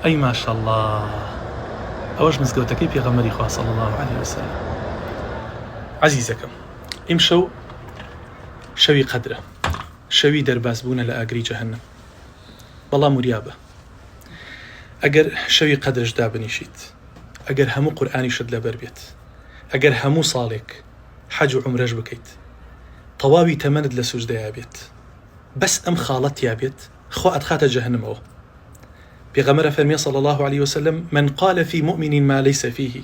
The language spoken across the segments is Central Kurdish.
ئەی ماشەڵڵا ئەوەش مزگەوتەکەی پێغەمبەری خوا صلی اللە علیە وسلم. عەزیزەکەم ئیمشەو شەوی قەدرە شەوی دەربازبوونە لە ئاگری جەهەنەم بەڵام وریابە ئەگەر شەوی قەدرش دابنیشیت ئەگەر هەموو قورئانیشت لەبەر بێت ئەگەر هەموو ساڵێک حەج و عومرەش بکەیت تەواوی تەمەنت لە سوجدەیا بێت بەس ئەم خاڵە تیا بێت خوا ئەتخاتە جەهەنمەوە پێغەمبەر ئەفەرمێ صلی اللە علیە وسلم من قال فی مؤمن ما لیس فیه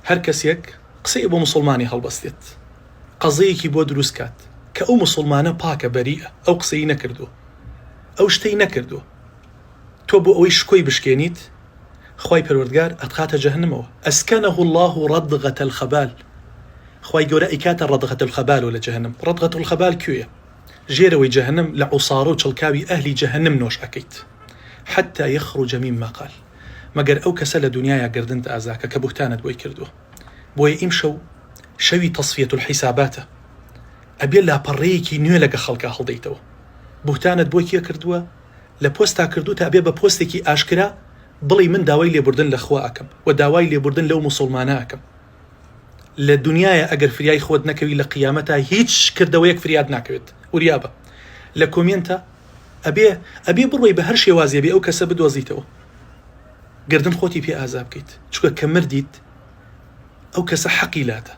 هەر کەسێک قسەی بۆ موسڵمانی هەڵبەستێت قەزەیەکی بۆ دروست کات کە ئەو موسڵمانە پاکە بەریئە ئەو قسەی نەکردووە ئەو شتەی نەکردووە تۆ بۆ ئەوەی شکۆی بشکێنیت خوای پەروەردگار ئەتخاتە جەهەنمەوە اسکنه اللە ردغة الخبال خوای گەورە ئەیکاتە ردغة الخبال لە جەهەنم ردغة الخبال کوێیە ژێرەوەی جەهەنم لە عوسارە و چڵکاوی ئەهلی جەهەنم نۆش ئەکەیت حتی یخرج مما قال مەگەر ئەو کەسە لە دونیایا گەردنت ئازاکە کە بوهتانت بۆی کردووە بۆیە ئیمشەو شەوی تەسفیەت الحیساباتە ئەبێ لاپەڕەیەکی نوێ لەگە خەڵکا هەڵدەیتەوە بوهتانت بۆ کێ کردووە لە پۆستا کردووتە ئەبێ بە پۆستێکی ئاشکرا بڵێی من داوای لێبوردن لە خوا ئەکەم و داوای لێبوردن لەو موسوڵمانە ئەکەم لە دونیایە ئەگەر فریای خۆت نەکەوی لە قیامەتا هیچ کردەوەیەک فریات ناکەوێت وریابە لە کۆمێنتا ئەبێ ئەبێ بڕۆی بە هەر شێوازێ بێ ئەو کەسە بدۆزیتەوە گردن خۆتی پێ ئازا بکەیت چونکە کە مردیت ئەو کەسە حەقی لاتە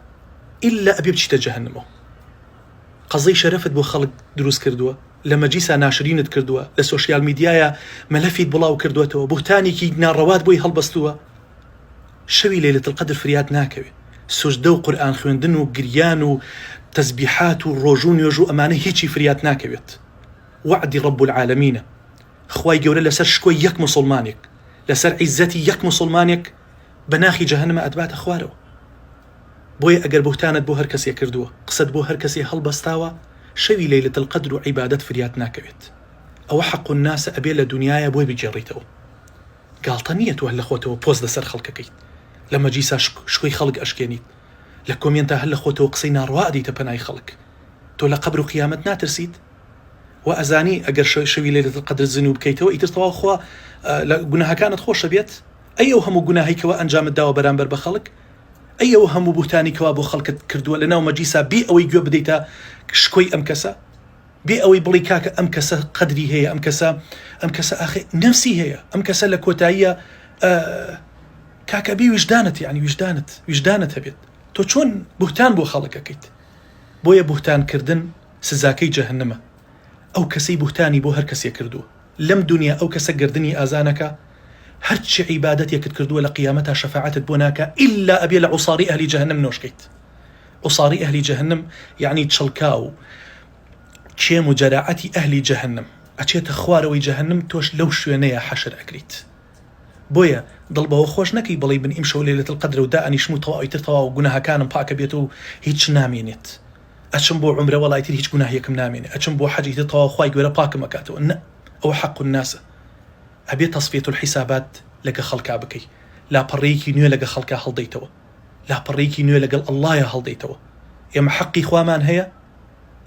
ئیلا ئەبێ بچیتە جەهەنمەوە قەزەی شەرەفت بۆ خەڵک دروست کردووە لە مەجیسا ناشرینت کردووە لە سۆشیال میدیایە مەلەفیت بڵاو کردووەتەوە بوهتانێکی ناڕەوات بۆی هەڵبەستووە شەوی لەیلە القدر فریات ناکەوێ سوجدە و قورئان خوێندن و گریان و تەزبیحات و ڕۆژوو و نوێژ و ئەمانە هیچی فریات ناکەوێت وەعدی رب العالمینە خوای گەورە لەسەر شکۆی یەک موسڵمانێک لەسەر عیزەتی یەک موسڵمانێک بە ناخی جەهەنمە ئەتباتە خوارەوە بۆیە ئەگەر بوهتانت بۆ هەر کەسێ کردووە قسەت بۆ هەر کەسێ هەڵبەستاوە شەوی لەیلە القدر و عیبادەت فریات ناکەوێت ئەوە حەق الناسە ئەبێ لە دونیایە بۆی بگێڕیتەوە گاڵتە نییە تۆ هەر لە خۆتەوە پۆست لەسەر خەڵکەکەیت لە مەجیسا شکۆی خەڵک ئەشکێنیت لە کۆمێنتا هەر لە خۆتەوە قسەی ناڕەوا ئەدەیتە پەنای خەڵک تۆ لە قەبر و قیامەت ناترسیت وا ئەزانی ئەگەر شەوی لەیلەت القدر زنوو بکەیتەوە ئیتر تەواو خوا لە گوناهەکانت خۆشە بێت ئەی ئەو هەموو گوناهەی کەوا ئەنجامت داوە بەرامبەر بە خەڵک ئەی ئەو هەموو بوهتانی کەوا بۆ خەڵکت کردووە لەناو مەجیسا بێ ئەوەی گوێ بدەیتە شکۆی ئەم کەسە بێ ئەوەی بڵێی کاکە ئەم کەسە قەدری هەیە ئەم کەسە ئەم کەسە ئاخ نەفسی هەیە ئەم کەسە لە کۆتاییە کاکە بێ ویژدانت یعنی ویژدانت ویژدانت هەبێت تۆ چۆن بوهتان بۆ خەڵکەکەیت بۆیە بوهتان کردن سزاکەی جەهەنمە ئەو کەسەی بوهتانی بۆ هەر کەسێ کردووە لەم دونیا ئەو کەسە گەردنی ئازانەکا هەرچی عیبادەتێکت کردووە لە قیامەتا شەفاعەتت بۆ ناکا ئیلا ئەبێ لە عوساری ئەهلی جەهەنم نۆشکەیت عوساری ئەهلی جەهەنم یەعنی چڵکاو کێم و جەراعەتی ئەهلی جەهەنم ئەچێتە خوارەوەی جەهەنم تۆش لەو شوێنەیە حەشر ئەکریت بۆیە دڵ بەوە خۆش نەکەی بڵێی من ئیمشەو لەیلەت القدرە و دائەنیشم و تەواو ئیتر تەواو گوناهەکانم پاکە بێت و هیچ نامێنێت ئەچم بۆ عومرە وەڵا ئیتر هیچ گوناهێکم نامێنێ ئەچم بۆ حەج ئیتر تەواو خوای گوێرە پاکم ئەکاتەوە نە ئەوە حەق الناسە ئەبێ تەسفیەت الحیسابات لەگە خەڵکا بکەی لاپەڕەیەکی نوێ لەگە خەڵکا هەڵدەیتەوە لاپەڕەیەکی نوێ لەگەڵ اللەیا هەڵدەیتەوە ئێمە حەقی خوامان هەیە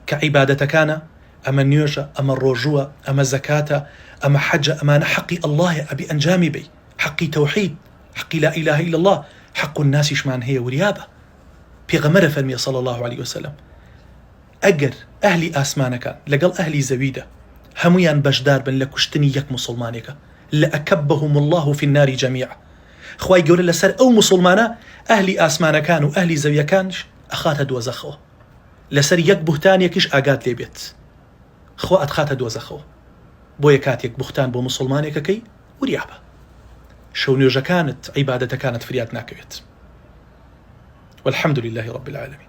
کە عیبادەتەکانە ئەمە نوێژە ئەمە ڕۆژووە ئەمە زەکاتە ئەمە حەجە ئەمانە حەقی اللەیە ئەبێ ئەنجامی بەی حەقی تەوحید حەقی لا اله الا اللە حەق الناسیشمان هەیە وریابە پێغەمبەر ئەفەرمێ صلی اللە علیە وسلم ئەگەر ئەهلی ئاسمانەکان لەگەڵ ئەهلی زەویدا هەموویان بەشدار بن لە کوشتنی یەک موسڵمانێکا لأکبهم اللە فی النار جمیعا خوای گەورە لەسەر ئەو موسڵمانە ئەهلی ئاسمانەکان و ئەهلی زەویەکانش ئەخاتە دۆزەخەوە لەسەر یەک بوهتانێکیش ئاگات لێ بێت خوا ئەتخاتە دۆزەخەوە بۆیە کاتێک بوختان بۆ موسڵمانێکەکەی وریابە شەو نوێژەکانت عیبادەتەکانت فریات ناکەوێت والحمد لله رب العالمین.